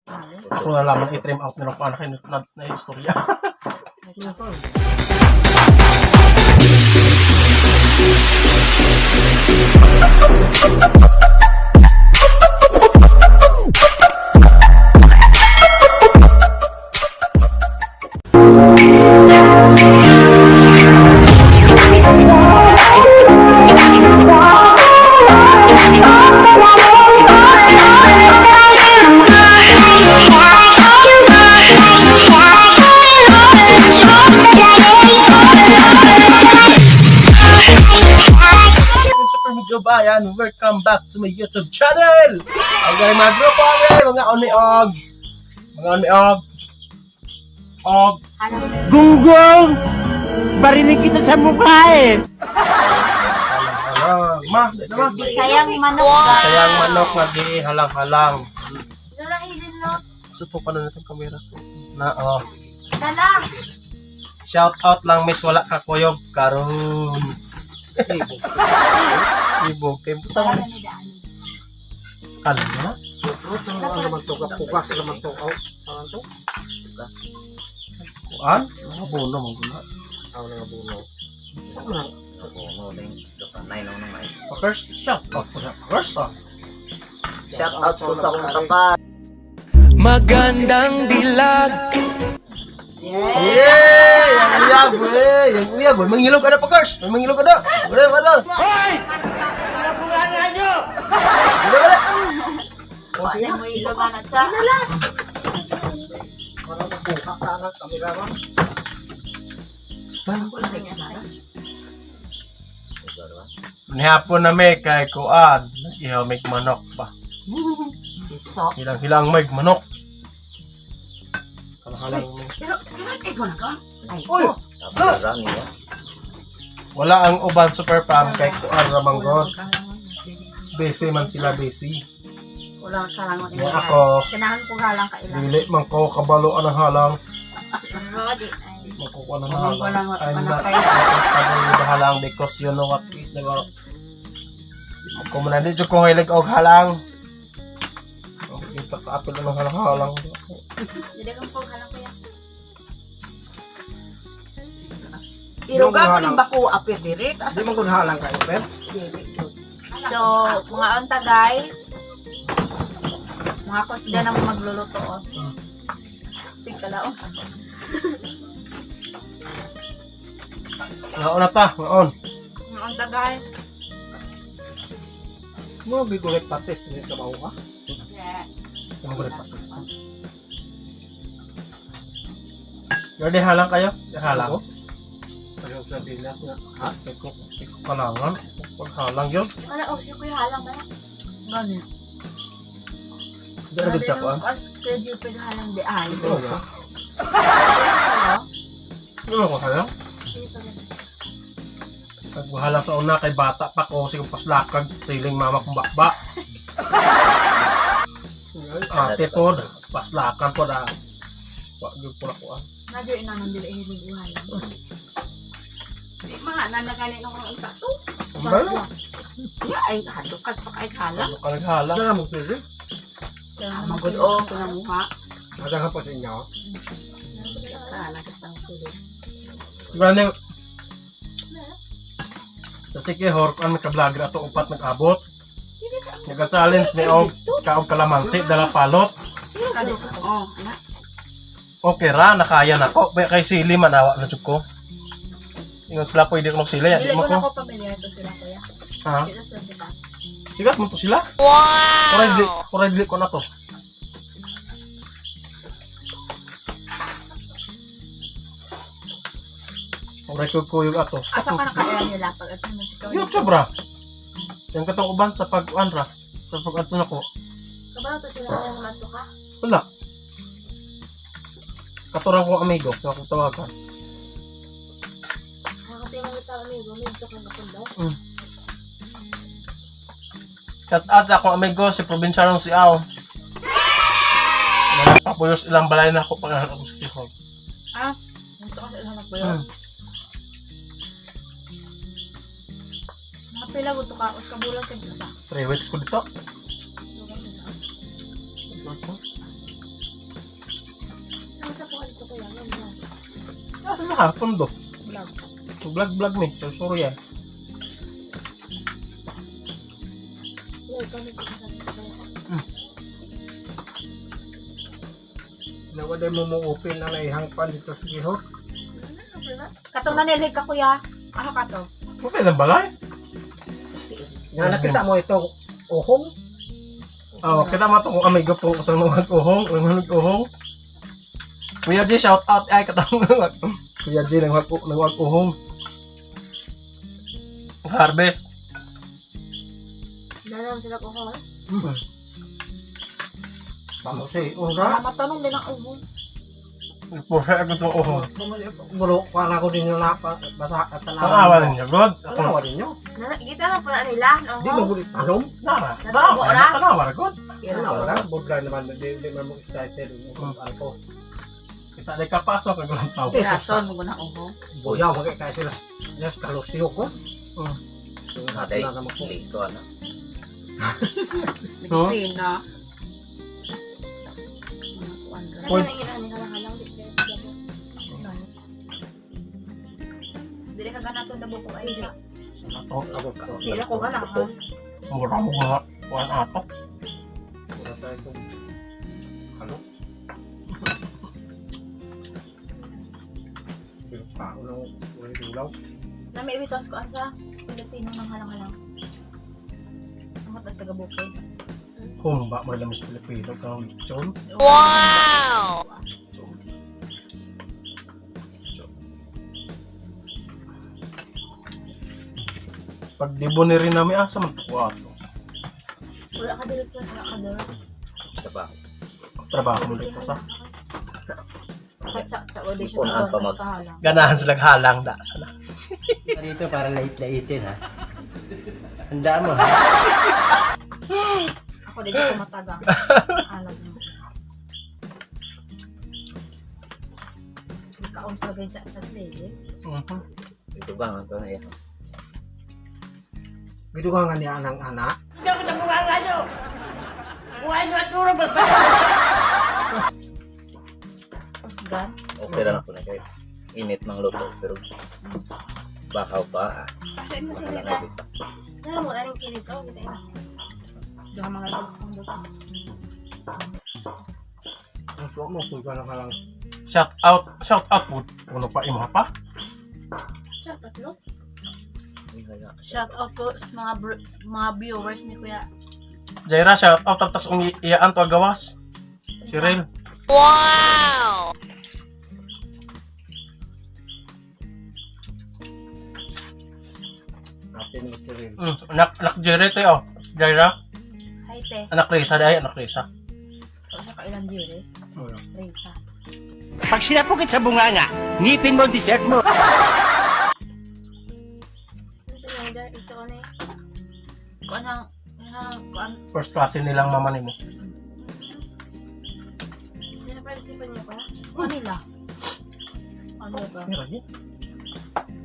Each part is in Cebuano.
Ako na lamang i-trim out nila kung ano kayo na istorya. Super Migo Bayan, welcome back to my YouTube channel! Ang galing mga grupo kami, mga oniog, mga oniog, og, Gunggong! Barinig kita sa mukha eh! halang-halang, ma, di na ma. Bisayang manok ba? Sayang manok nga halang-halang. Lola, hilin no. Sa po pa na natin kamera ko. Na, oh. Dala. Shout out lang miss wala ka kuyog karon. Ibo kay butang Dala miss. ni daan. Kalan na. Ano naman to? Pugas naman to. Ano to? Kuan? Mga bono man guna. Ako na nga buno. Saan na? Bono din. Kanay na ng mais. Pakers, shout out ko sa pakers ah. Shout out ko sa akong tapat. Magandang dilag. Yeah. Yeah! Yang uyab eh! Yang uyab eh! Mangilog ka na pakers! Mangilog ka na! Wala, wala! Hoy! Nabulangan nyo! Wala, wala! Oh, sige. Wala mo ilog na tsa. Dala. Wala na kuha ka na kamera ba? Stop. Nihapon na may kay kuan. Ihaw may manok pa. Iso. Hilang-hilang may manok. Halang-halang may. Pero sila kay ko na ka? Ay. Uy! Dos! Wala ang uban super pam kay kuan ramanggod. Busy man sila busy. Wala ka lang. Nga ako, Kanahan ko halang ka ilang. dili man ko kabalo ang halang. Rodi. Ay. Makukuha ng Wala halang. ko lang, I'm wala not kayo. comfortable with halang because you know what is the Kung muna di ko hilig og halang. Okay, kita ka apil ng halang-halang. Dili kang ko halang kuya. Iruga ko ng bako apir diri. Di man kun halang kayo, Per. So, mga unta guys. Mga kusga na mo magluluto oh. Tigkala oh. Ngaon na ta, ngaon. Mga unta guys. Mo bigulet patis ni sa bawo ka. Yeah. Ang gulit patis. Yordi halang kayo? Di halang. Pareho sa bilas na. Ha? Kiko, kiko kalangan. Pag halang yun. Wala oh, siya kuya halang ba? Gani. Di na sa kuan. As kuya Gio pwede halang di ay. Ano ba? Ano ko halang? Pag halang sa una kay bata pa ko sige paslakag siling mama kong bakba. Ate po, paslakan po na. Wa gyud po ako ah. Nadyo ina nang dili hilig uhalang. Di ma na nagani nung unta to. Ang balo. Ya ay hadukad pa kay halang. Ano ka naghalang? Dara mo pili. Magud o kinamuha. Madaga pa sa inyo. Kala kitang sulod. Ganing sa Sikihor, kung may ka-vlogger ato upat nag-abot. Nag-challenge ni og kaog kalamansi, dala palot. Kadukad oh ana. Okay ra, nakaya na ko. Bay kay sili manawa na jud ko. Ingon sila pwede ko ng sili, Dili di mo ko na ko. ko pamilyar to sila kuya. Ha? Dito sila diba? Sigat mo to sila. Wow. Kuray dili, kuray dili ko na to. Kuray ko kuyog ato. Asa ka nakaya nila pag ato mo si Kuya. YouTube ra. Yan katong uban sa pag-uan ra. Sa pag-ato na ko. Kabalo to sila kuya naman to ka. Wala. Katurang kong amigo, sa akong tawagan. Nakakatingin mo tao amigo, may to ka nakundo. Shout out sa akong amigo, si Provincialong si Ao. Papuyos ilang balay na ako pag ako sa Quezon. Ah, ito ka sa ilang nagbayo. Mga pila gusto ka, us ka bulan kay usa. 3 weeks ko dito. Ano ka? Pundo. Vlog. Vlog vlog ni. So, sorry yan. Nawaday mo mo open na naihangpan dito sa gihot. Katong nanilhig ka kuya. Ako ka to. Okay lang balay. Nga nakita mo ito, uhong. Oh, kita mo to kung amigo po sa mga uhong, mga uhong. Kuya G, shout out ay katong Kuya G nang nang uhong. Harvest. Dalam sila ko ha. Pamusi, ura. Matanong din ang ubo. Purse ako itong uhong. Mulo, kuha ko din yung napa, basa at tanawa. Tanawa ninyo, God. Tanawa ninyo. Kita na po na nila. Di mo gulit panom. Nara, tanawa, tanawa, God. Tanawa na, budla naman, di man mo excited. Alko. Kita na kapasok ang gulang tao. Pirason mo na uho. Buyaw, magkakaya sila. Yes, kalusyo ko. Atay, liso ano. Medisina. Pwede. Dili ka ganatong nabuko ay di. Ato, Ako ka. Dili ako ganahan. mura mo nga. Kuan ato. Wala tayo itong halo. Pao ng ulit ulaw. Nami ibitos ko ansa Pilipino ng halang-halang. Ang matas taga bukid. Humba mo lang sa Pilipino kang lechon. Wow! Pag di ni rin namin asa man to ato. Wala ka dili ko, wala ka dili. Trabaho. Trabaho mo dito sa. Katsa-tsa o di siya Ipunan pa mag- kahalang. Ganahan sila halang da sana. Dito para lait-laitin ha. Handa mo ha. Ako dito ko matagang. Alam mo. Ikaon pa ganyan sa sili. Mhm. Ito ba ang ito na yan? Bido ka nga niya ang anak. Usgan. Okay lang ako na kayo. Init ng luto pero bakaw pa. Kasi mo Baka sila. lang ay sakto. Ano mo aring kilig ko kita ina. Duha mga lagong dito. Ang tuwa mo, kuy ka lang halang. Shout out po. Uno pa imo pa. Siya tatlo. Ay, wala. Shout out po sa mga mga viewers ni Kuya. Jaira, shout out tas ung iyaan to agawas. Cyril. Atin mo si Rin. Anak anak Jaira tayo. Jaira, Hi te. anak Risa dai, anak Risa. Wala ka ilang jure. Wala. Reza. Pag sinapukit sa bunganga, ngipin mo ang dessert mo. Kuan ang kuan First klase nilang mama nimo. kuan nila. Ano ba? Mira gi.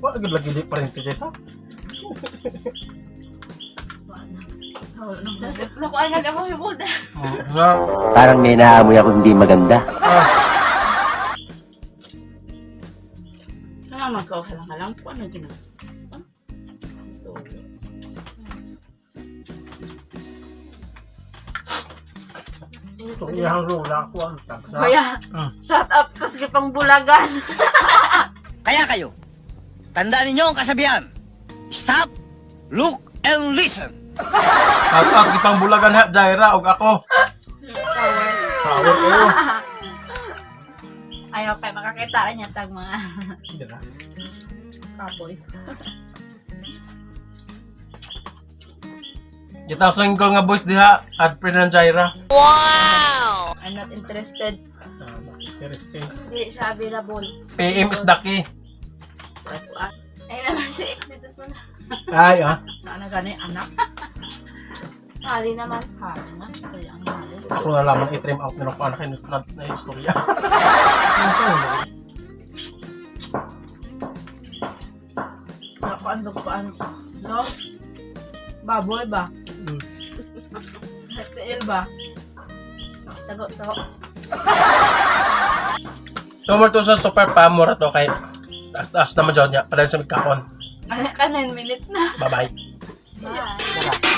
Wa agad lagi di pa rin kay Jessa. Nakuan nga ako yung buda. Na. Parang may naamoy ako hindi maganda. Kaya magkahalang-halang po. Ano ginawa? Itong iyang lola ko ang tagsa. Kuya, shut up kasi pang bulagan. Kaya kayo, tandaan ninyo ang kasabihan. Stop, look, and listen. Shout out si Pangbulagan ha, Jaira ug ako. Power kayo. Ayaw kay makakita niya tag mga Dira. kapoy. Kita single nga boys diha, add friend ng Jaira. I'm not interested. Ah, interesting. Hindi siya available. PM is the key. Ay naman siya dito mo na. Ay ah. Naana gani anak. Ali naman. Hali na. Kaya ang hali. Ako na lamang i-trim out nila ko anak na na istorya. Nakuan kuan. No? Baboy ba? Tiil ba? Tago, tago. Tumor to sa super pamor to kay Taas-taas naman dyan niya. Padayon sa magkaon. Ka 9 minutes na. Bye-bye. Bye.